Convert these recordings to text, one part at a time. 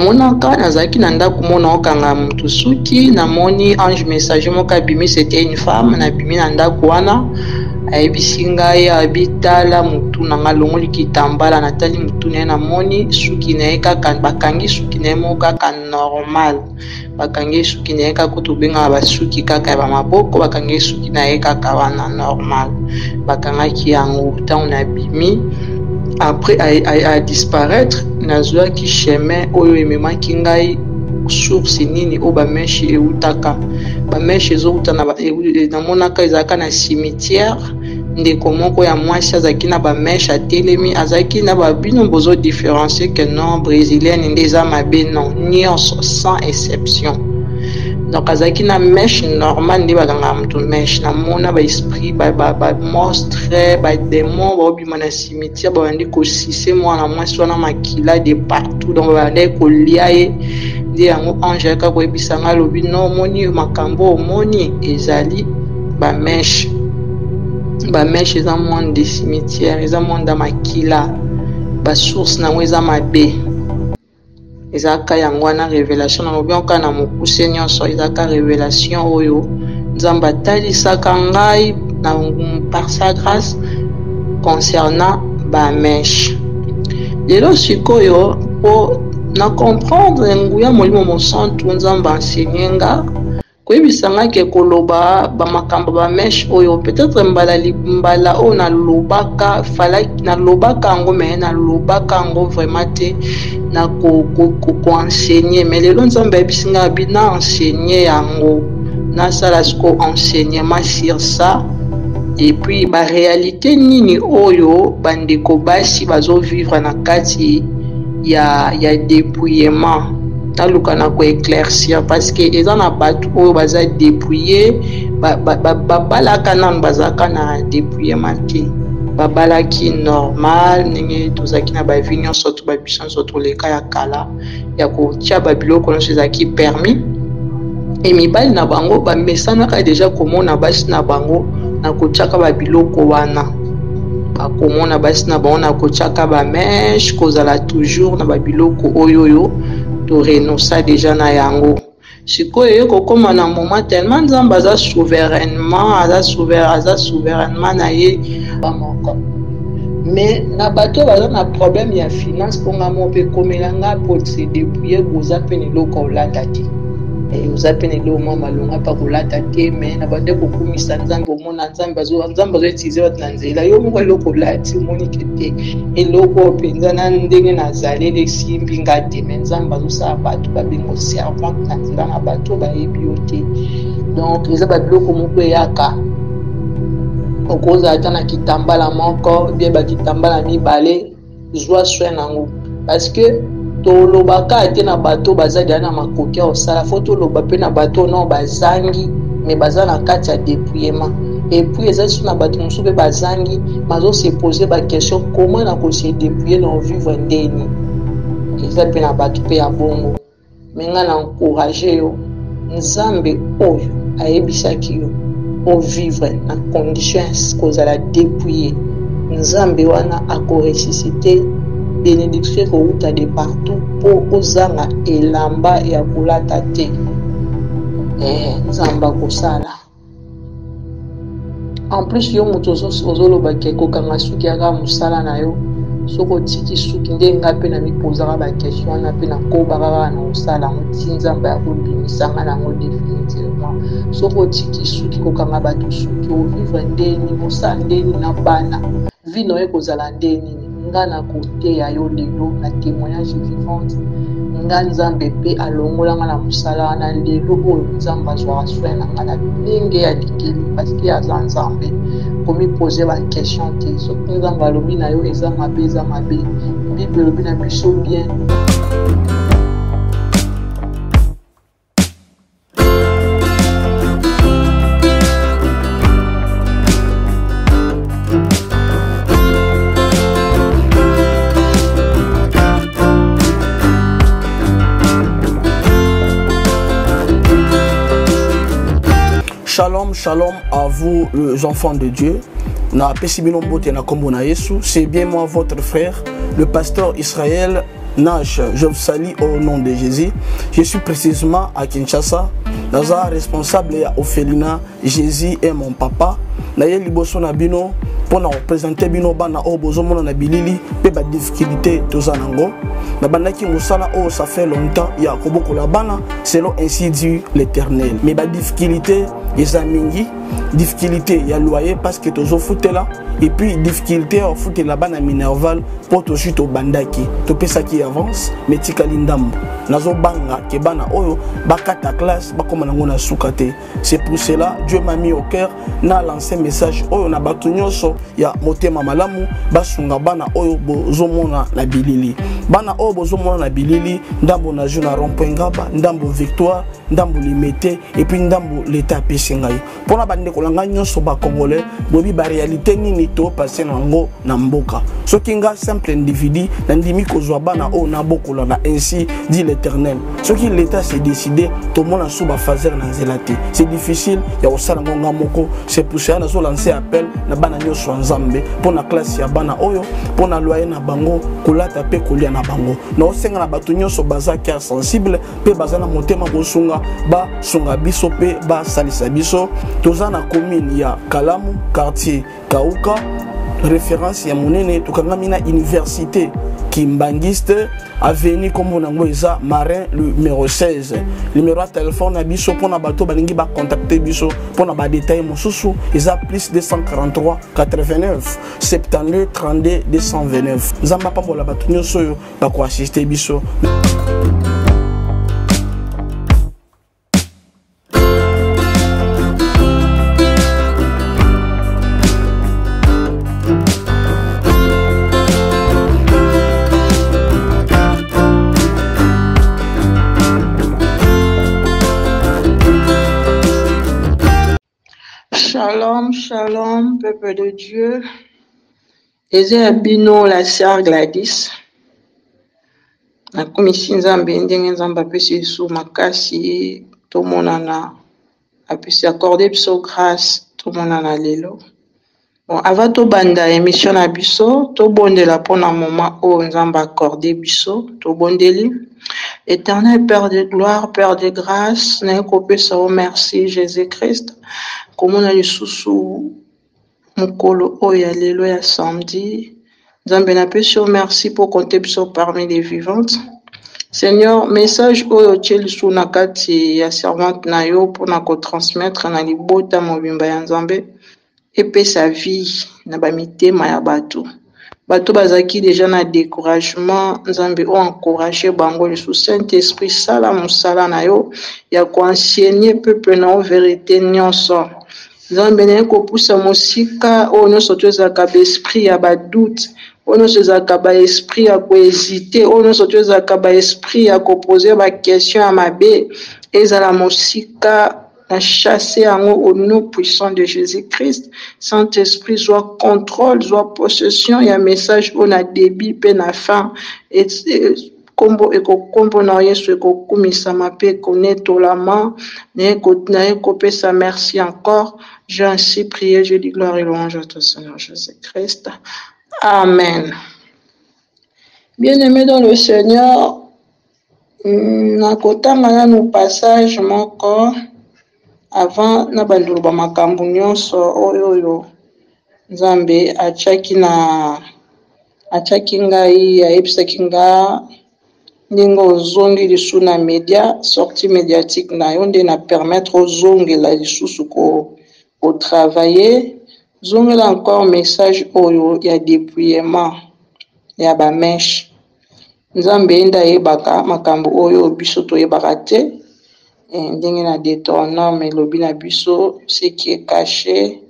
Namonaka nazalaki na ndako moko naokanga moto suki, namoni ange messager moko abimi, c'était une femme, nabimi na ndako wana ayebisi ngai abi tala motu na ngai, alongoli kitambala, natali motu na ye, namoni suki na ye kaka bakangi suki na ye moko kaka normal, bakangi ye suki na ye kaka kutu obengaka basuki kaka ya bamaboko, bakangi ye suki na ye kaka wana normal, bakangaki yango. Ntango nabimi après a disparaître, nazwaki chemin oyo ememaki ngai source nini oyo bameshe eutaka. Bameshe ezouta na namonaka ezalaka na cimetière. Ndeko moko ya mwasi azalaki na bameshe, atelemi, azalaki na babino bozo différencier que non brésilienne nde eza mabe, non, nyonso sans exception. Donc azalaki na mèche normale nde bakangaka moto mèche. Namona baesprit bamonstre, bademon baobima na cimetière, babandi kosise mwana mwasi wana makila de partout, donc babandaki kolia ye. Nde yango ange ayaka koyebisa ngai, alobi no, omoni makambo omoni ezali bamèche, bamèche eza monde de cimetière, eza monde ya makila, basource na yango eza mabe. Ezalaka yango wana révélation nalobi yango kaka na mokuse nyonso, ezalaka révélation oyo Nzambe atalisaka ngai na par sa grâce concernant bamèche. Lelo sikoyo mpo na comprendre nguya Molimo Mosantu, Nzambe enseigné nga koyebisa nga ke koloba bamakambo ba mèche oyo peut-être mbala mbala oyo nalobaka falaki nalobaka yango, me nalobaka yango vraiment te na koenseigner. Mais lelo Nzambe ayebisi nga abi na enseigner yango, nasala siko enseignement sur ça, et puis baréalité nini oyo bandeko basi bazovivre na kati ya dépouillement. Naluka na koéclaircir parce que eza na bato oyo baza dépouillé, babalaka nanu bazalaka na dépouillement te, babalaki normal ndenge tozalaki na bavie nyonso to babiso nyonso toleka ya kala ya kotia babiloko nyonso ezalaki permis, e mibali na bango bamesanaka deja komona basi na bango na kotiaka babiloko wana, bakomona basi na bango na kotiaka bamèche, kozala toujours na babiloko oyo oyo torenonça deja na yango. Sikoyo eye kokóma na moment, tellement Nzambe aza souverainement, aza souverainement na ye moko. Mais na bato oyo baza na problème ya finance, mpo nga moko mpe ekomela nga po se dépouiller, boza mpe na eloko olata te, oza mpe na eloko mwa malonga mpa kolata te, mais na bande kokumisa Nzambe, omona Nzambe azoutiliser bato na nzela. Yo moko eloko olati, omoni ke te, eloko oyo mpenza na ndenge nazaleli esimbi nga te, mais Nzambe azosala bato babengo servante na nzela na bato oyo bayebi yo te. Donc eza babiloko moko eyaka, okozala ata na kitambala moko bien bakitambala mibale, zwa soin nango, parce que tolobaka te na bato baza deja na makoki ya kosala, fo toloba mpe na bato no bazangi me baza na kati ya dépouillement. Et puis eza lisusu na bato mosusu mpe bazangi, bazose poser baquestion comment na kose dépouiller na ovivre ndeni. Eza mpe na bato mpe ya bongo. Me nga na encourage yo, Nzambe oyo ayebisaki yo ovivre na condition ya kozala dépouillé, Nzambe wana akoressuscite bénédiction ekowuta de partout mpo ozanga elamba ya kolata te. Nzambe akosala. En plus yo moto ozoloba ke kokanga suki yaka mosala na yo, soki otiki suki nde nga mpe na mipozaka baquestion wana mpe nakobaka kaka na kosala yango ti Nzambe ya kobimisa nga nango définitivement. Soki otiki suki, kokanga bato suki, ovivre ndeni, osala ndeni na bana, vie na yo ekozala ndeni? Nga na koteya yo lelo na témoignage vivante, nga Nzambe mpe alongola nga na mosala wana. Lelo oyo Nzambe azwaka soin na nga na ndenge alingeli, parce que aza Nzambe. Komipose baquestion te. Soki Nzambe alobi na yo eza mabe, eza mabe. Bible elobi na biso bien. Shalom, shalom à vous les enfants de Dieu. Na pesi bino mbote na kombo na Yesu. C'est bien moi votre frère, le pasteur Israël. Nash, je vous salue au nom de Jésus. Je suis précisément à Kinshasa. Naza responsable ya Ophelina, Jésus est mon papa. Naye liboso na bino pona représenter bino bana oyo bozomona na bilili pe ba difficulté toza nango. Nabandaki mosala oyo ça fait longtemps ya kobokola bana selon ainsi dit l'Éternel. Mais ba difficulté eza mingi, difficulté ya loyer parce que tozofutela et puis difficulté ya kofutela bana minerval mpo tozwi tobandaki topesaki avance mais tikali ndambo nazobanga ke bana oyo bakata classe bakóma nango na suka te. C'est pour cela Dieu m'a mis au cœur na lancer message oyo na bato nyonso ya motema malamu basunga bana oyo bozomona na bilili. Bana oyo bozomona na bilili, ndambo na na rond-point Ngaba, ndambo Victoire, ndambo Limete et puis ndambo l'État apesi ngai. Mpona bandeko na ngai nyonso ba congolais, boyebi ba réalité nini to passer nango na mboka. Soki nga simple individu nandimi kozwa bana oyo nabokola na ainsi dit l'Éternel. Soki l'État s'est décidé, tomona sous ba phaser na nzela te. C'est difficile ya kosala ngo nga moko. C'est pour cela nazo lancer appel na bana nyonso ya Nzambe mpona classe ya bana oyo, mpona loyer na bango, kolata pe kolia na bango. Naosenga na bato nyonso baza cœur sensible pe baza na motema kosunga, basunga biso pe basalisa biso. Toza na commune ya Kalamu, quartier Kauka, référence ya monene, tokangami na université Kimbanguiste, avenue kombo nango eza Marin numéro 16. Numéro ya téléphone na biso mpona bato balingi ba contacter biso mpona ba détail mosusu eza plus 243 89 72 32 229. Nzambe apambola bato nyonso oyo bakoassiste biso. Shalom, shalom, peuple de Dieu. Eza ya bino la sœur Gladys. Nakomisi Nzambe ndenge Nzambe apesi biso makasi tomonana, apesi accordé biso grâce tomonana lelo. Bon, avant tobanda émission na biso, tobondela mpona moment oyo Nzambe accordé biso, tobondeli. Éternel Père de gloire, Père de grâce, naye kopesa yo merci Jésus-Christ. Komona lisusu mokolo oyo ya lelo ya samedi. Nzambe napesi yo merci pour compter biso parmi les vivantes. Seigneur, message oyo otie lisusu na kati ya servante na yo mpona kotransmettre na libota mobimba ya Nzambe, epesa vie na bamitema ya bato. Bato bazalaki déjà na découragement, Nzambe o encourager bango lisusu. Saint-Esprit, sala mosala na yo ya koenseigner peuple na yo vérité nyonso. Nzambe naye kopusa mosika oyo nyonso to ezalaka ba esprit ya ba doute, oyo nyonso ezalaka ba esprit ya kohésiter, oyo nyonso to ezalaka ba esprit ya koposer ba question ya mabe, ezala mosika na chasser yango au nom puissant de Jésus-Christ. Saint-Esprit, zwa contrôle, zwa possession ya message oyo na début pe na fin. Et kombo ekokombo na Yesu ekokumisama pe ekonetolama. Naye kopesa merci encore. J'ai ainsi prié, je dis gloire et louange à toi, Seigneur Jésus-Christ. Amen. Bien-aimé dans le Seigneur, nakotanga nanu passage moko avant na bandolo ba makambo nyonso oyo oyo Nzambe atiaki na atiaki ngai, ayebisaki nga ndenge ozongi lisusu na média, sortie médiatique na yo nde na permettre ozongela lisusu ko travailler. Zongela encore message oyo ya dépouillement ya ba mèche. Nzambe nde ayebaka makambo oyo biso toyebaka te. Ndenge na Deutéronome elobi na biso, ce qui est caché,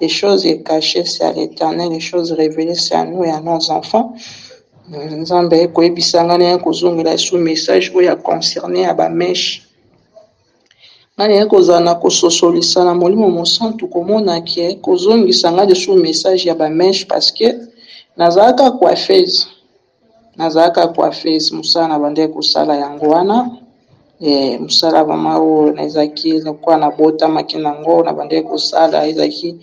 les choses est cachées, c'est à l'Éternel, les choses révélées, c'est à nous et à nos enfants. Nzambe aye koyebisa ngai naye kozongela lisusu message oyo ya concerné ya ba mèche. Ngai naye kozala na kososolisa na molimo mosantu komona ke kozongisa ngai lisusu message ya ba mèche parce que nazalaka coiffeuse. Nazalaka coiffeuse, mosala na bandaki kosala yango wana. Mosala vraiment oyo ezalaki lokola nabotamaki nango, na bandaki kosala ezalaki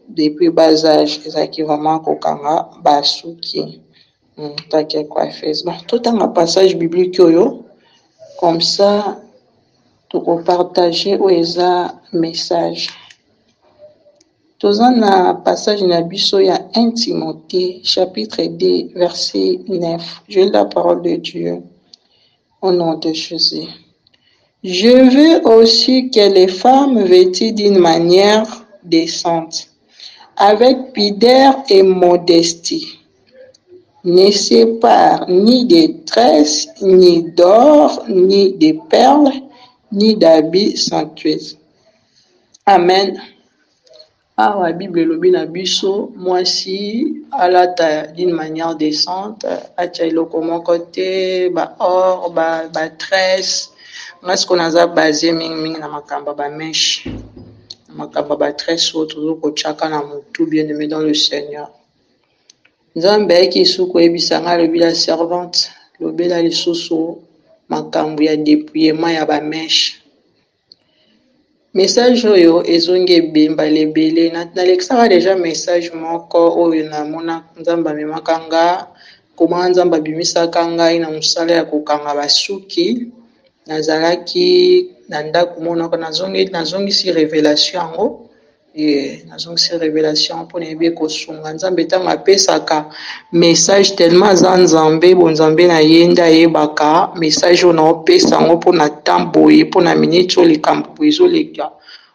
depuis bas âge, ezalaki vraiment kokanga basuki. Take coiffeuse. Bon, totanga passage biblique oyo comme ça tokopartage oyo eza message. Toza na passage na biso ya 1 Timothée chapitre 2 verset 9. Je lis la parole de Dieu au nom de Jésus. Je veux aussi que les femmes vêtues d'une manière décente, avec pudeur et modestie, ne séparent ni de tresses, ni d'or, ni de perles, ni d'habits somptueux. Amen. Awa Bible elobi na biso mwasi alata d'une manière décente, atia eloko moko te, ba or, ba, ba tresse. Nga sikoyo naza base mingimingi na makambo ya ba mèche, na makambo ya ba tresse oyo tozo kotiaka na mutu, bien aimé dans le Seigneur. Nzambe ayaki lisusu koyebisa nga, alobi la servante, lobela lisusu makambo ya dépouillement ya ba mèche. Message oyo ezongi ebembala ebele. Nalekisaka deja message moko oyo namona Nzambe amemaka nga, koma Nzambe abimisaka ngai na mosala ya kokanga basuki. Nazalaki na ndako monoko, nazongisi revelation yango. Eh, nazongisi revelation mpo nayebi ekosunga Nzambe ntango apesaka message tellement aza Nzambe, bonzambe na ye nde ayebaka message oyo naopesa yango mpo na temps boye, mpo na minute oyo likambo boye ezoleka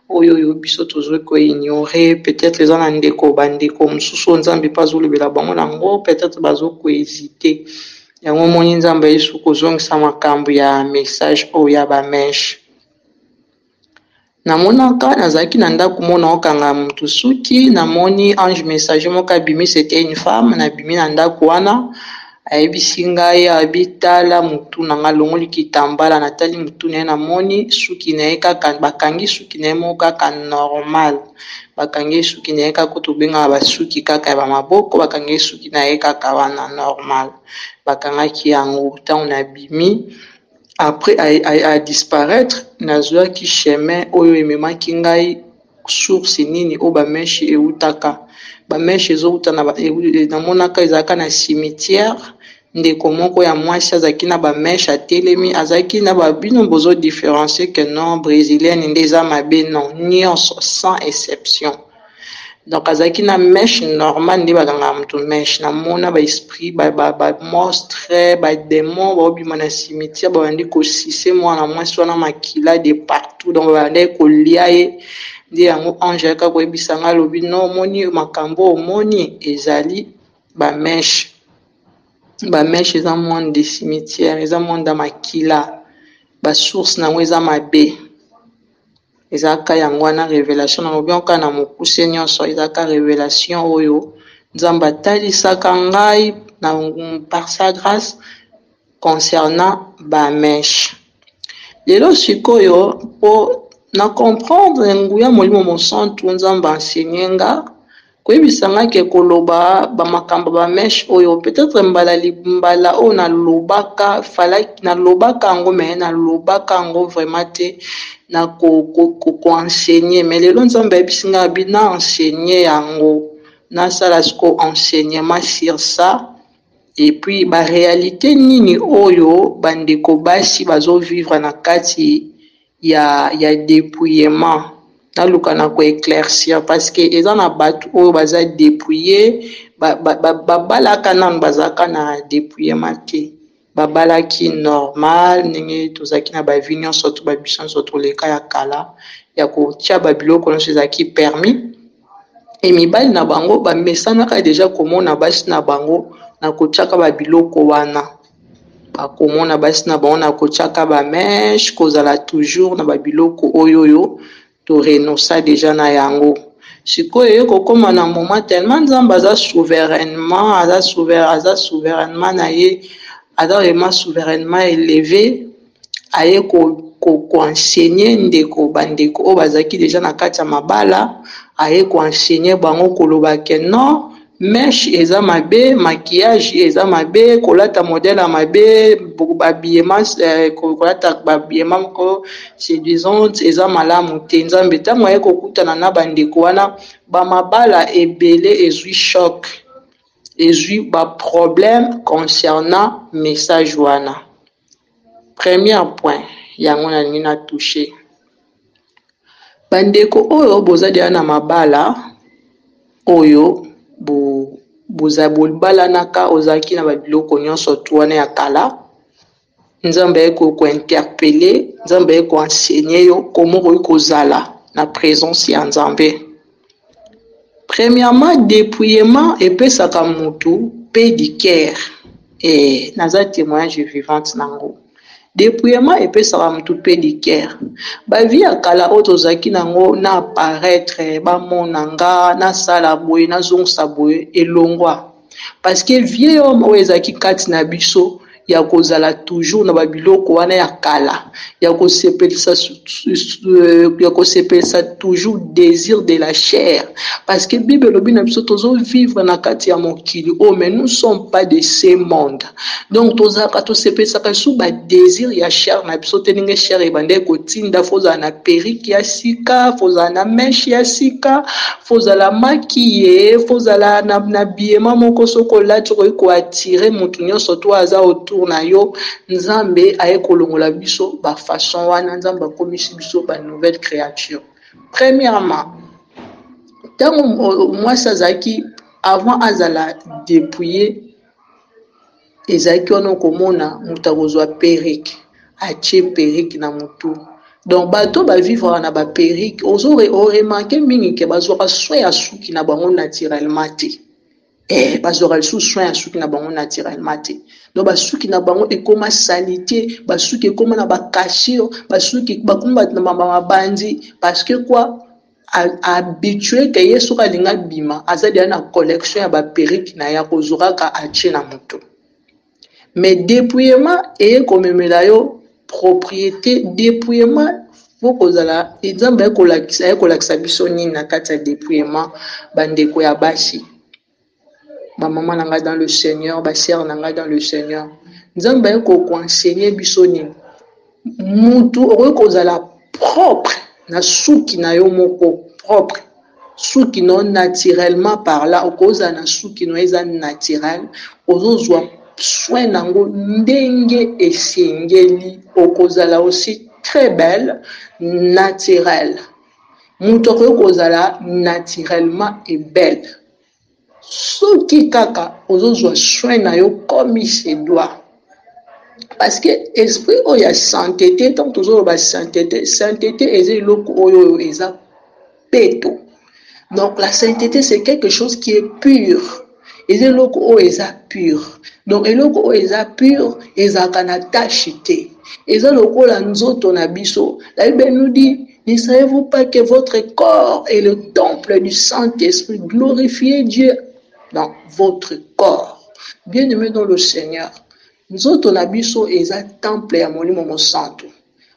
oyo oyo biso tozwi koignore. Peut-être eza na ndeko bandeko mosusu oyo Nzambe mpe azolobela bango nango, peut-être bazokohésite yango. Omoni Nzambe ayesu kozongisa makambo ya message oyo ya bameshe. Namonaka nazalaki na ndako moko naokanga mutu suki, namoni ange messager moko abimi, c'était une femme. Nabimi na ndako wana, ayebisi ngai, abi tala mutu na nga, alongoli kitambala, natali mutu na ye, namoni suki na ye kaka bakangi suki na ye moko kaka normal, bakangi ye suki na ye kaka tobengaka basuki kaka ya bamaboko, bakangi ye suki na ye kaka wana normal, bakangaki yango. Ntango nabimi après a disparaître, nazwaki chemin oyo ememaki ngai source nini oyo bameshe eutaka. Bameshe ezouta na namonaka ezalaka na cimetière. Ndeko moko ya mwasi azalaki na bameshe, atelemi, azalaki na babino bozo différencier que non, brésilienne nde eza mabe, non, nyonso sans exception. Donc azalaki na mèche normale nde bakangaka moto mèche. Namona baesprit, bamonstre, badémon baobima na cimetière, babandi kosise mwana mwasi wana makila de partout. Donc babandaki kolia ye. Nde yango ange ayaka koyebisa nga, alobi no, omoni makambo omoni ezali bameshe. Bameshe eza monde de cimetière, eza monde ya makila, basource nango eza mabe. Ezalaka yango wana révélation nalobi kaka na mokuse nyonso, ezalaka révélation oyo Nzambe atalisaka ngai na par sa grâce concernant bameshe. Lelo sikoyo, mpo na comprendre nguya Molimo Mosantu, Nzambe enseigné nga koyebisa nga ke koloba bamakambo bameshe oyo, peut-être mbala mbala oyo nalobaka, falaki nalobaka yango, mais nalobaka yango vraiment te na koenseigner. Mais lelo Nzambe ayebisi nga, abi na enseigner yango, nasala siko enseignement sur ça et puis baréalité nini oyo bandeko basi bazovivre na kati ya dépouillement. Naluka na koéclaircir parce que eza na bato oyo baza dépouillé, babalaka nanu, bazalaka na dépouillement te, babalaki normal ndenge tozalaki na bavie nyonso to babiso nyonso toleka ya kala ya kotia babiloko nyonso ezalaki permis. E mibali na bango bamesanaka deja komona basi na bango na kotiaka babiloko wana, bakomona basi na bango na kotiaka bameshe, kozala toujours na babiloko oyo oyo torenonça deja na yango. Sikoyo eye kokóma na moment, tellement Nzambe aza souverainement, aza souverainement na ye, aza vraiment souverainement élevé, aye koenseigner ko ndeko bandeko oyo bazalaki deja na kati ya mabala, aye koenseigner bango koloba ke non, mèche eza mabe, maquillage eza mabe, kolata modèle ya mabe, bahabillement, kolata bahabillement moko séduisante eza malamu te. Nzambe ntango aye kokutana na bandeko wana, bamabala ebele ezwi choc. ezwi ba problème concernant message wana. Premier point yango nalingi na toucher. Bandeko oyo boza deja na mabala oyo bo boza bobalanaka ozalaki na ba biloko nyonso tu wana ya kala Nzambe aye ko ko interpeller, Nzambe aye ko enseigner yo comment okoki kozala na presence ya Nzambe. Premièrement, dépouillement epesaka mutu paix du cœur. Eh, naza témoignage vivante nango. Dépouillement epesaka mutu paix du cœur. Ba vie ya kala oyo tozalaki nango na apparaître, bamona nga, nasala boye, nazongisa boye, elongwa. Parce que vieil homme oyo ezalaki kati na biso ya kozala toujours na ba biloko wana ya kala ya kosepelisa ya kosepelisa toujours désir de la chair parce que bible elobi na biso tozo vivre na kati ya mokili oyo mais nous sommes pas de ce monde donc tozalaka tosepelisaka lisusu ba désir ya chair na biso te ndenge chair ebandaki kotinda fozala na perruque ya sika fozala na mèche ya sika fozala maquille fozala na, na billement moko soki olati okoki koattire motu nyonso to aza autour na yo nzambe aye kolongola biso bafaçon wana nzambe akomisi biso ba nouvelle créature premièrement ntango mwasi azalaki avant azala dépouillé Ezalaki wana okomona moto akozwa perruque atie perruque na mutu donc bato ba vivraka na ba perruque ozo o remarquer mingi ke bazwaka soin ya suki na bango naturellement te eh bazwaka lisusu soin ya suki na bango naturellement te donc basuki na bango ekoma salite basuki ekoma na ba cassure basuki bakoma bato na mabandi parce que quoi habitue ke ye soki alingi abima aza deja na collection ya ba perruque na ye akozwa kaka atie na moto mais dépouillement eye komemela yo propriété dépouillement fo kozala nzambe aye kolakisa aye kolakisa biso nini na kati ya dépouillement bandeko ya basi ba maman na ngai dans le Seigneur, ba sœur na ngai dans le Seigneur. Nzambe aye ko ko enseigner biso nini? Mutu okoki kozala propre na suki na yo moko propre suki no naturellement par là okozala na suki no eza naturel ozozwa soin nango ndenge esengeli okozala aussi très belle naturelle Mutu akoki kozala naturellement et belle soki kaka ozozwa soin na yo comme il se doit. Parce que esprit oyo ya sainteté, ntango tozoloba sainteté, sainteté eza eloko oyo oyo eza peto. Donc la sainteté c'est quelque chose qui est pur. Eza eloko oyo eza pur. Donc eloko oyo eza pur ezalaka na tache te. Eza lokola nzoto na biso. La Bible nous dit, ne savez-vous pas que votre corps est le temple du Saint-Esprit? Glorifiez Dieu dans votre corps. Bien-aimé dans le Seigneur, nzoto na biso eza temple ya Molimo Mosantu.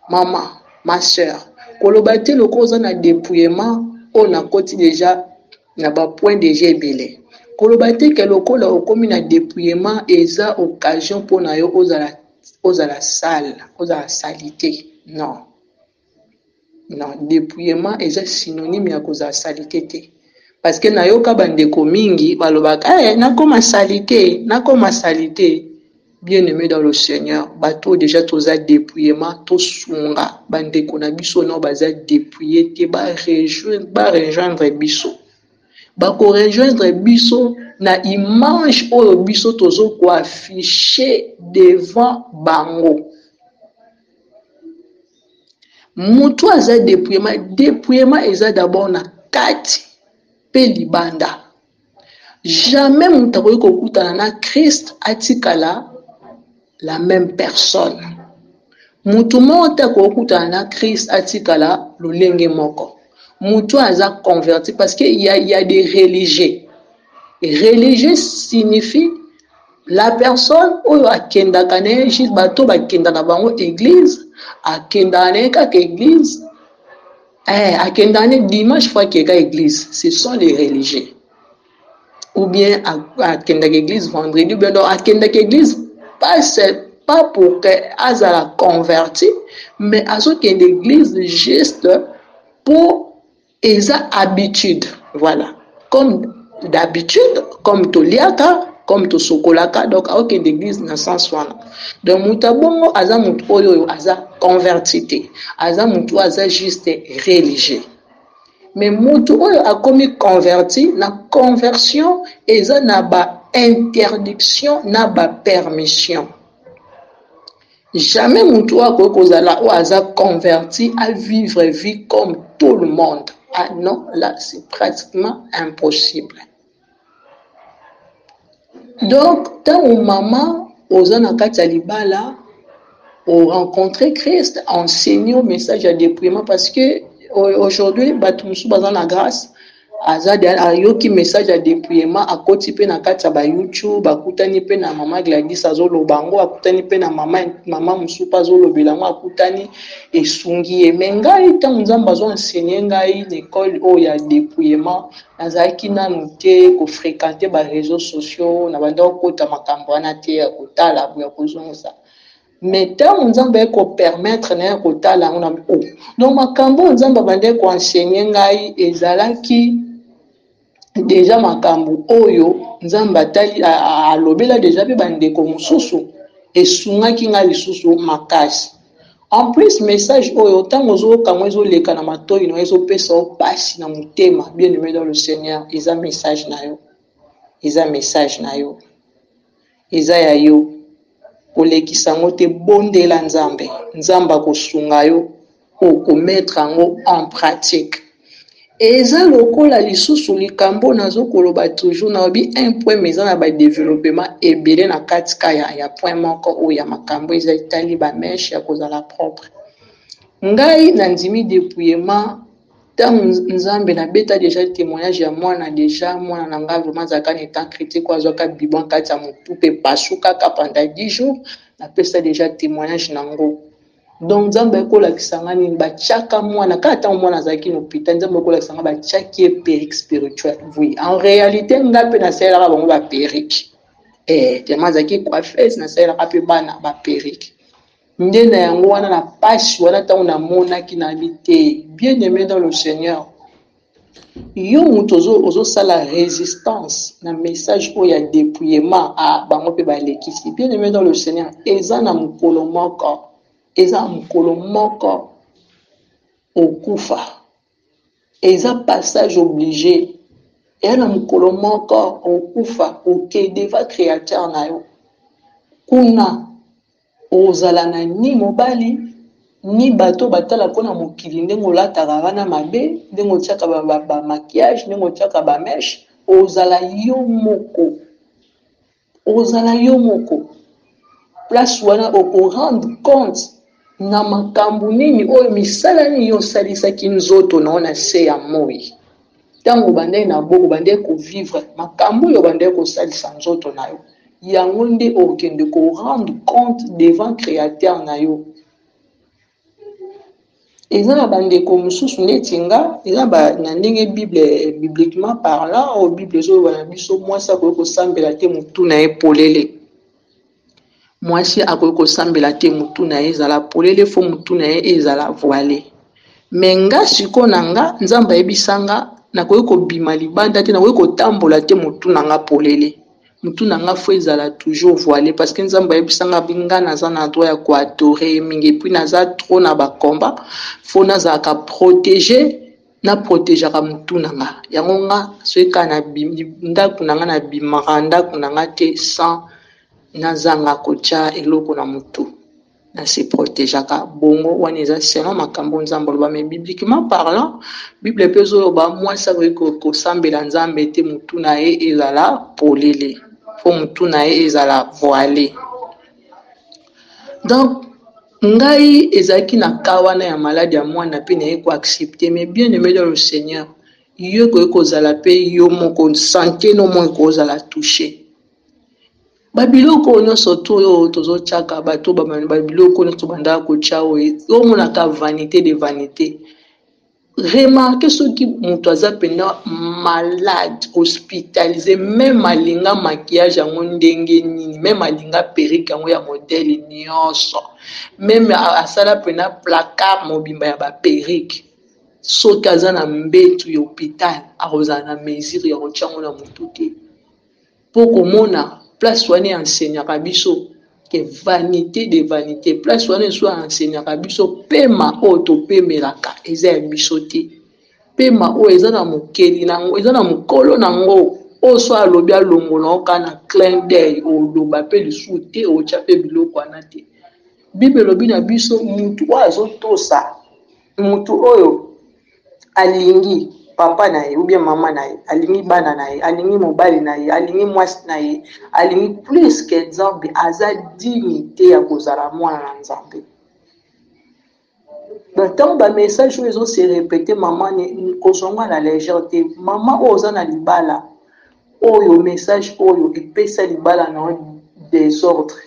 Maman, ma sœur, koloba te lokola oza na dépouillement oyo nakoti deja na ba point deja ebele. Koloba te ke lokola okomi na dépouillement eza occasion mpo na yo ozala ozala sale, ozala salite. Non. Non, dépouillement eza synonyme ya kozala salite te. Parce que nayoka bandeko mingi balobaka eh, nakoma salite, nakoma salite. Bien-aimé dans le Seigneur, bato oyo deja toza dépouillement, tosunga bandeko na biso nao baza dépouillé te, ba rejoindre, ba rejoindre biso. Bako rejoindre biso na image oyo biso tozo ko afficher devant bango. Mutu aza dépouillement, dépouillement eza d'abord na kati pe libanda. Jamais moto akoki kokutana na Christ atikala la même personne. Moto moko te akoki kokutana na Christ atikala lolenge moko. Moto aza converti parce que il y a, y a des religieux. Religieux signifie la personne oyo akendaka na ye juste bato bakenda na bango église, akendaka na ye kaka église. Eh, akendaka ne dimanche fois akeka église, ce sont les religieux. Ou bien akendaka église vendredi, ou bien donc akendaka église pas, pas pour que azala converti, mais azokende église juste pour eza habitude. Voilà. Comme d'habitude, comme toliaka, comme tosokolaka. Donc aokende église na sens wana. Donc moto abongo aza moto oyo oyo aza converti te, aza moto oyo aza juste religieux. Mais moto oyo akomi converti, na conversion eza na ba interdiction na ba permission. Jamais moto oyo akoki kozala oyo aza converti a vivre vie comme tout le monde. Ah non, là c'est pratiquement impossible. Donc ntango mama oza na kati ya libala, orencontre Christ, enseigne message ya dépouillement, parce que aujourd'hui bato mosusu baza na grâce, aza ayoki message ya dépouillement, akoti mpe na kati ya ba YouTube, akutani mpe na mama Gladys azoloba yango, akutani mpe na mama mosusu mpe azolobela yango, akutani esungi ye. Mais ngai ntango Nzambe azo enseigner ngai na école oyo ya dépouillement, nazalaki nanu te kofréquenter ba réseaux sociaux, na banda kokota makambo wana te ya kotala ya kozongisa. Mais ntango Nzambe aye kopermettre na ye kotala yango na oh, donc makambo oyo Nzambe abandaki koenseigner ngai ezalaki déjà makambo oyo Nzambe atali alobela déjà mpe bandeko mosusu, esungaki ngai lisusu makasi. En plus, message oyo ntango ozoyoka yango, ezoleka na matoi na yo, ezopesa yo mpasi na motema. Bien aimé dans le Seigneur, eza message na yo, eza message na yo, eza ya yo. Kolekisa yango te, bondela Nzambe, Nzambe akosunga yo okomettre yango en pratique. Eza lokola lisusu likambo nazokoloba toujours, nalobi un point, mais eza na badéveloppement ebele na kati ka ya point moko oyo ya makambo eza etali bamèches ya kozala propre. Ngai nandimi dépouillement ntango Nzambe nabeta déjà témoignage ya mwana. Déjà mwana na ngai vraiment azalaka na état critique, oyo azwaka biberon kati ya motu mpe pasu kaka pendant 10 jours. Napesa déjà témoignage nango. Donc Nzambe akolakisa nga nini? Batiaka mwana kaka ntango mwana azalaki na hôpital, Nzambe akolakisa nga batiaki ye perruque spirituelle. Oui, en réalité nga mpe nasalelaka bango baperruque, tellement azalaki coiffeuse, nasalelaka mpe bana baperruque. Nde na yango wana, na pasi wana, ntango namonaki, nayebi te. Bien aimé dans le Seigneur, yo moto ozosala résistance na message oyo ya dépouillement, a bango mpe balekisi. Bien aimé dans le Seigneur, eza na mokolo moko, eza na mokolo moko okufa, eza passage obligé. Eya na mokolo moko okufa, okende devant Créateur na yo. Kuna ozala na ni mobali ni bato batala mpona mokili, ndenge olataka wana mabe, ndenge otiaka bamaquillage, ndenge otiaka bamèches. Ozala yo moko, ozala yo moko. Place wana okorendre compte na makambo nini oyo, misala nini yo osalisaki nzoto na yo na se ya moi. Ntango obandaki na boko, obandaki kovivre, makambo oyo obandaki kosalisa nzoto na yo, yango nde okende korendre compte devant Créateur na yo. Eza na bandeko mosusu neti nga, eza na ndenge Bible, bibliquement parlant, oyo Bible ezoloba na biso, mwasi akoki kosambela te motu na ye polele. Mwasi akoki kosambela te motu na ye ezala polele, faut motu na ye ezala voile. Mais nga sikoyo na nga, Nzambe ayebisa nga nakoki kobima libanda te, nakoki kotambola te motu na nga polele. Motu na nga faut ezala toujours voilé, parce que Nzambe ayebisa nga bi nga naza na droit ya koadorer ye mingi, et puis naza trop na bacombat, faut nazalaka protégé, naprotégeaka motu na nga. Yango nga soki kaka na ndako na nga, nabimaka ndako na nga te sans nazanga kotia eloko na motu, nase protégeaka bongo. Wana eza selon makambo Nzambe aloba. Mais bibliquement parlant, Bible mpe ezoloba mwasi akoki kosambela Nzambe te motu na ye ezala polele, faut motu na ye ezala voile. Donc ngai ezalaki na ka wana ya maladi ya mwana mpe naye koaccepter. Mais bien aimé dans le Seigneur, yo ekoki kozala mpe yo moko santé no mo ekozala touché. Babiloko oyo nyonso to oyo tozotiaka bato, babiloko nyonso bandaka kotia oyo, omonaka vanité de vanité. Remarque, soki moto aza mpenza malade, hospitalisé, même alinga maquillage yango ndenge nini, même alinga perruque yango ya modèle nyonso, même asala mpenza placard mobimba ya baperruque. Soki aza na mbetu ya hopital akozala na mesure ya kotia yango na mutu te. Po komona place wana e enseignaka biso que vanite de vanite, place wana esu enseignaka biso pema oyo topemelaka eza ya biso te. Pema oyo eza na mokeli nango, eza na mokolo nango oyo so alobi alongola yo kaka na clin d'oeil, oloba pe lisusu te, otia pe biloko wana te. Bible elobi na biso mutu oyo azotosa Mutu oyo alingi papa na ye ou bien mama na ye, alingi bana na ye, alingi mobali na ye, alingi mwasi na ye, alingi plus que Nzambe, aza digne te ya kozala mwana na Nzambe. Donc ntango ba message oyo ezo se repeter, mama kozwa ngo à la légère te. Mama oyo oza na libala oyo message oyo epesa libala na yo desordre,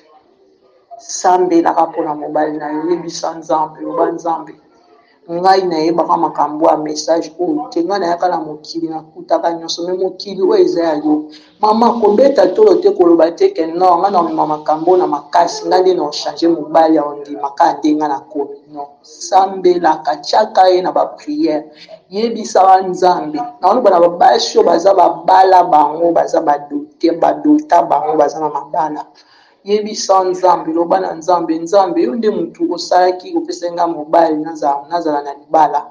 Sambelaka mpo na mobali na yo, yebisa Nzambe, loba Nzambe, ngai nayebaka makambo ya message oyo te, ngai nayaka na mokili nakutaka nyonso, me mokili oyo eza ya yo. Mama, kobeta tolo te, koloba te ke non, ngai nakomema makambo na makasi, ngai nde naochange mobali akondima kaka nde ngai nakomi. Non, sambelaka, tiaka ye na bapriere, yebisaka Nzambe. Naoloba na babasi oyo baza babala bango, baza badote, badota bango, baza na mabala. Yebisa Nzambe, loba na Nzambe, Nzambe, yo nde mutu osalaki opesaki nga mobali nazala, nazala na libala.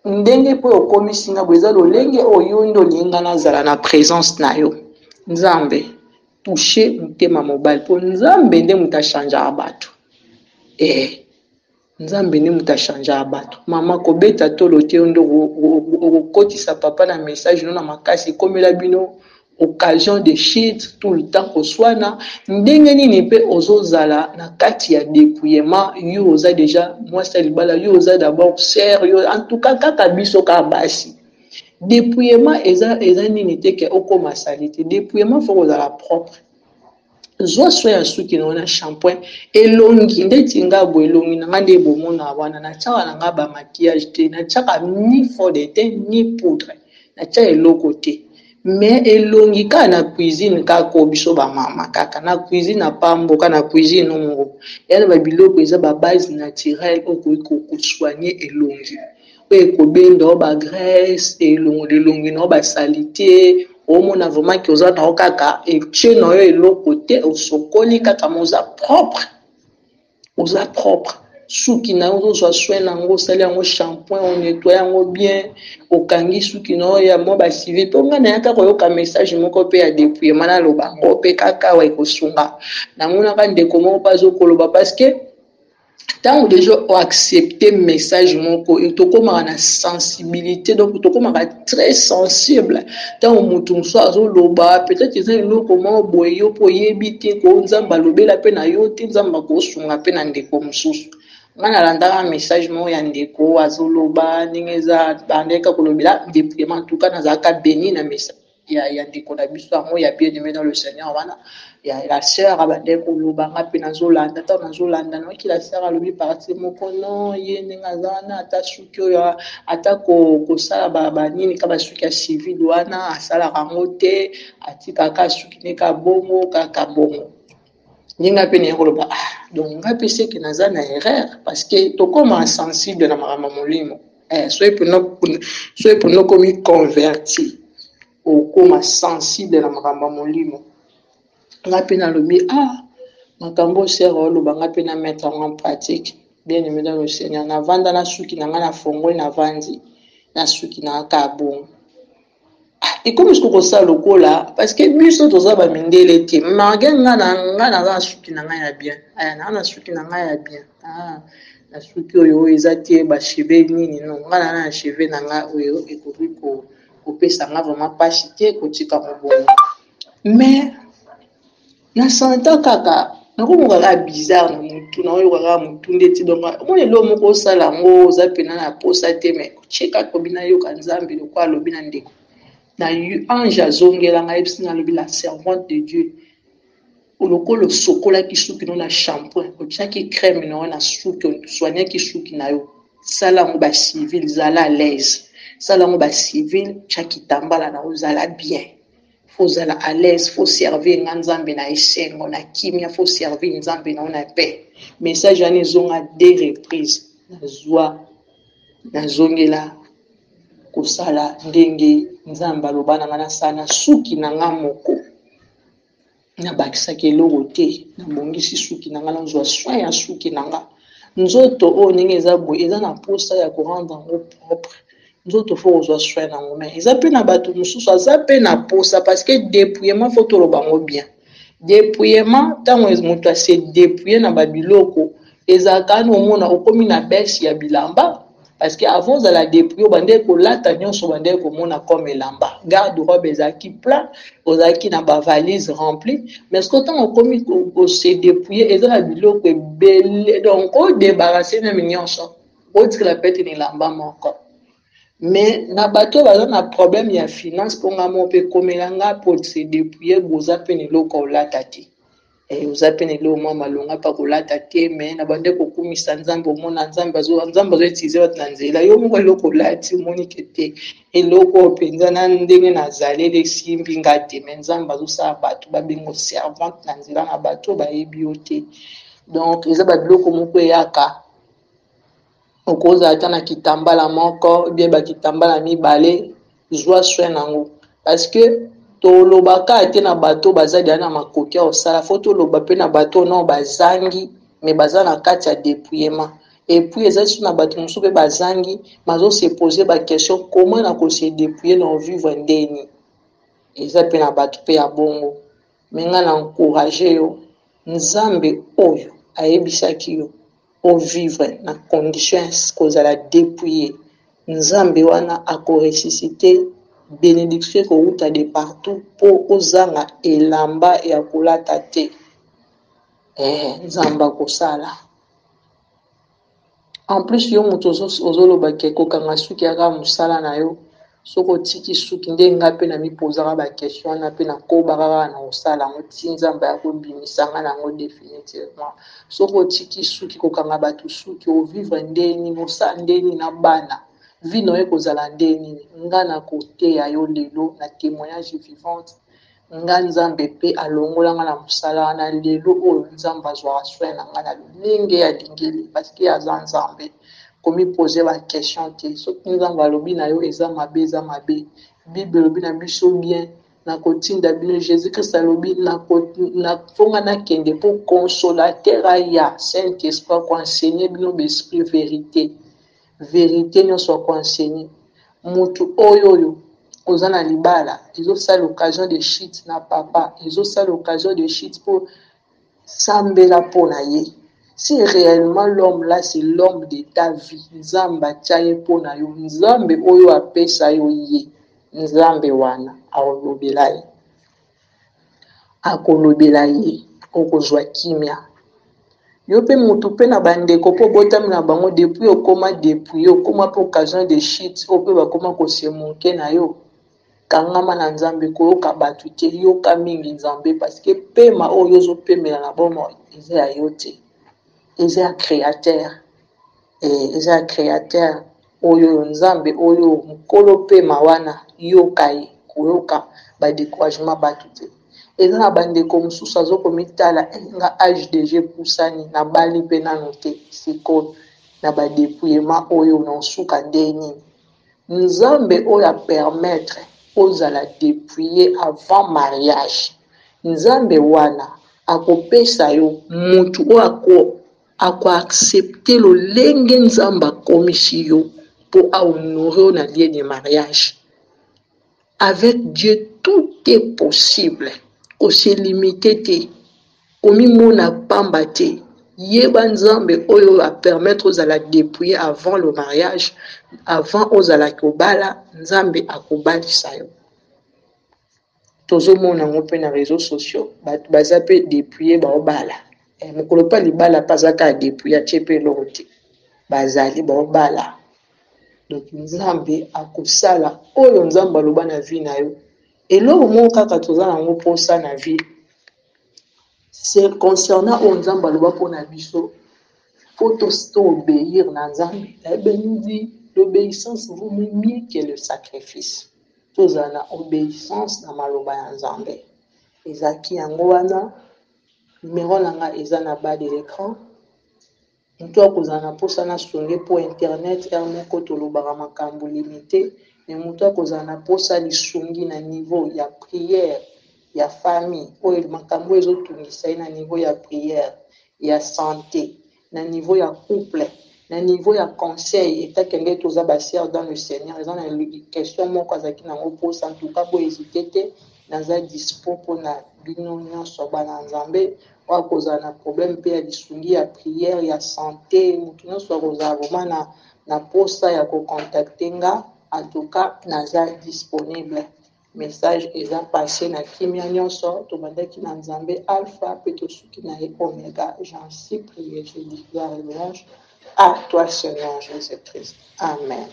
Ndenge mpe okomisi nga boye eza lolenge oyo yo nde olingi nga nazala na presence na yo. Nzambe, touche motema mobali mpo Nzambe nde moto achangeaka bato. Eh. Nzambe nde moto a changeaka bato. Maman kobeta tolo te yo nde okokotisa papa na message no na makasi ekomela bino occasion de chute tout le temps koswana ndenge nini pe ozozala na kati ya depouillement yo oza dejà mwasi ya libala yo oza d'abord sœur yo en tout cas kaka biso kaka basi depouillement eza eza nini te ke okoma salite depouillement faut kozala propre Zwa soin ya suki na yo na shampoing, elongi ndeti nga boye elongi na nga nde bomona wana natiaka na nga ba maquillage te, natiaka ni fond de teint ni poudre, natia eloko te mais elongi kaka na cuisine kaka oyo biso ba mama kaka na cuisine na pambo kaka na cuisine no moko eya na ba biloko eza ba base naturelle oyo okoki ko soigner elongi oyo ekobenda yo ba graisse elongola elongi na yo ba salite omona vraiment ke oza na yo kaka etie na yo eloko te osokoli kaka ma oza propre oza propre suki na yo ozozwa soin na yango osali yango shampoing onettoye yango bien okangi suki na yo ya mwa basivi mpo ngai nayaka koyoka message moko mpe ya depouillement naloba yango mpe kaka awa ekosunga namonaka ndeko moko mpe azokoloba parce que ntango deja oaccepte message moko tokomaka na sensibilité donc tokomaka très sensible ntango moto mosusu azoloba peut-être eza eloko moko boye yo mpo oyebi te ko nzambe alobela mpe na yo te nzambe akosunga mpe na ndeko mosusu ngai nalandaka message moko ya ndeko azoloba ndenge eza bandeka kolobela depouillement en tout cas nazalaka beni na message ya, ya ndeko na biso yango ya bien aimé dans le Seigneur wana ya la sœur abandaki koloba nga mpe nazolanda ntango nazolanda nayoki la sœur alobi parti moko non ye ndenge aza wana ata suki oyo ata kosala banini ka basuki ya civile wana asalaka yango te atikaka suki ne ka bongo kaka bongo nde nga mpe naye koloba ah donc nga mpe seke naza na erreur parce que tokoma sensible na makambo ya molimo eh, soki mpona okomi converti okoma sensible na makambo ya molimo nga mpe nalobi ah makambo oyo sere oloba nga mpe na mettre yango en pratique bien aimé dans le seigneur navanda na suki na nga na fongoli navandi na suki na nga kaka bongo ah, ekomi siko kosala lokola parce que biso toza ba mindele te malgré nga na nga naza na suki na ngai ya bien aya naza na suki na ngai ya bien ah, na suki oyo oyo eza te ba cheveux nini non nga na na cheveux na ngai oyo ekoki ko kopesa nga vraiment pasi te kotika mobongo mais Na senta kaka nakomoka kaka bizarre na mutu naoyoka kaka mutu ndeti donc omoni eloko moko osala yango oza mpena na posa te mais otie kaka obi nayoka nzambe lokola alobi na ndeko na ange azongela ngai yebisi ngai alobi la servante de Dieu lokola osokolaki suki no na shampoing otiaki crème na yo na suki osoignaki suki na yo sala yango ba civil zala à l'aise sala yango ba civil tia kitambala na yo zala bien Faut ozala à l'aise, faut servir nga Nzambe na esengo, na kimia, faut servir Nzambe na yo na paix. Message wana ezonga deux reprises. Nazwa Nazongela kosala ndenge Nzambe aloba na nga nasala na suki na nga moko. Nabakisaki eloko te, nabongisi suki na nga, nazwa soin ya suki na nga. Nzoto oyo ndenge eza boye eza na posa ya ko rendre yango propre. Nzoto faut kozwa soin na yango mais eza pe na bato mosusu aza pe na posa parce que depouillement faut toloba yango bien. Depouillement ntango moto a se depouiller na ba biloko ezalaka wana omona okomi na baisse ya bilamba parce que avant ozala depouille obandaki kolata nyonso obandaki komona comme elamba garde robe ezalaki plein ozalaki na ba valise rempli mais soki ntango okomi kose depouille eza na biloko ebele donc odebarase meme nyonso otikala pete na elamba moko mais na bato oyo baza na problème ya finance mpo nga moko mpe ekomela nga mpo se depouille boza mpe na eloko olata te. Eh, oza pe na eloko mwa malonga pa kolata te mais na bande kokumisa nzambe omona nzambe azo nzambe azo utiliser bato na nzela yo moko eloko olati omoni ke te eloko oyo mpenza na ndenge nazaleli esimbi nga te mais nzambe azosala bato babengo servante na nzela na bato oyo bayebi yo te donc eza babiloko moko eyaka Okozala ata na kitambala moko ou bien ba kitambala mibale, zua soin nango parce que toloba kaka te na bato oyo baza dejà na makoki ya kosala, faut toloba pe na bato oyo nao bazangi mais baza na kati ya depouillement. Et puis eza lisusu na bato mosusu pe bazangi mais azo se poser ba questions comment nako se depouiller nako vivre ndeni? Eza pe na bato pe ya bongo. Mais nga na encourager yo, Nzambe oyo ayebisaki yo o vivre na condition ya kozala depouille, Nzambe wana ako ressusciter benediction ekowuta de partout po ozanga elamba ya kolata te. Eh, Nzambe akosala. En plus yo mutu ozoloba ke kokanga suki ya kaka musala na yo soki otiki suki nde nga pe na mipozaka ba question wana pe nakobaka kaka na kosala yango ti Nzambe aya kobimisa nga na yango definitivement. Soki otiki suki kokanga batu suki o vivre nde nini osala nde nini na bana vie na yo ekozala nde nini? Nga nakoteya yo lelo na temoignage vivante Nga nzambe pe alongola nga na musala wana lelo oyo nzambe azuaka soin na nga na lolenge alingeli parce que aza nzambe komi poser ba question te soki nzambe alobi na yo eza mabe eza mabe bible elobi na biso bien nakotinda bino Jesus Christ alobi nako na faut nga nakende po consolateur aya saint esprit ako enseigner bino ba esprit verite verite nionso ako enseigner Mutu oyo oyo oza na libala ezo sala occasion de chute na papa ezo sala occasion de chute po sambela po na ye si reellement l'homme là c'est l'homme de ta vie nzambe atia ye po na yo nzambe oyo apesa yo ye nzambe wana akolobela ye Akolobela ye, okozua kimia. Yo pe mutu pe na ba ndeko pe obotami na bango depuis okoma depouille okoma pe occasion de chute oyo pe bakoma ko se moquer na yo, kangama na Nzambe koyoka batu te yoka mingi Nzambe parce que pema oyo yo ozo pemela na bomoi eza ya yo te eza ya createur. Eh eza ya createur oyo oyo nzambe oyo mukolo pema wana yoka ye koyoka ba decouragement batu te eza na ba ndeko mususu azo komitala eh nga age dejà epusani na bali pe nanu te sikoyo na ba depouillement oyo na osuka nde nini nzambe oyo a permettre ozala depouille avant mariage nzambe wana akopesa yo mutu oyo ako Ako accepter lolenge Nzambe akomisi yo po a honorer yo na lieu de mariage. Avec Dieu tout est possible. Ko se limiter te, komimona pamba te. Yeba Nzambe oyo a permettre ozala depouille avant le mariage, avant ozala kobala, Nzambe akobalisa yo. Tozo mona yango pe na reseaux sociaux batu baza pe depouille bao bala eh, mokolo pe libala pe aza kaka depouille atie pe eloko te bazali bao bala donc nzambe akosala oyo nzambe aloba na vie na yo eloko moko kaka toza na yango posa na vie c'est concernant oyo nzambe aloba mpo na biso faut to obéir na nzambe la bible nous dit l'obéissance vaut mieux que le sacrifice Tozala na obeissance na maloba ya Nzambe. Ezalaki yango wana. Numero na nga eza na bas de l'ecran. Moto akozala na mposa nasunge mpo internet heure moko tolobaka makambo limite, mais moto akozala na mposa lisungi na niveau ya prière ya famille, oyo makambo oyo ezotungisa ye na niveau ya prière ya sante, na niveau ya couple, na niveau ya conseil, etake nde toza ba sœurs dans le Seigneur, eza na question moko azalaki nango mposa. En tout cas bo hésite te, naza dispo mpona bino nyonso bana Nzambe. Oyo akozala na problème mpe ya lisungi ya prière ya sante, moto nyonso akozala vraiment na posa ya kocontacte nga, en tout cas naza disponible. Message eza passe na kimia nyonso. Tobandaki na Nzambe Alpha mpe tosuki na ye Omega. J'en suis prié, je dis gloire et louange à toi, Seigneur Jésus-Christ. Amen.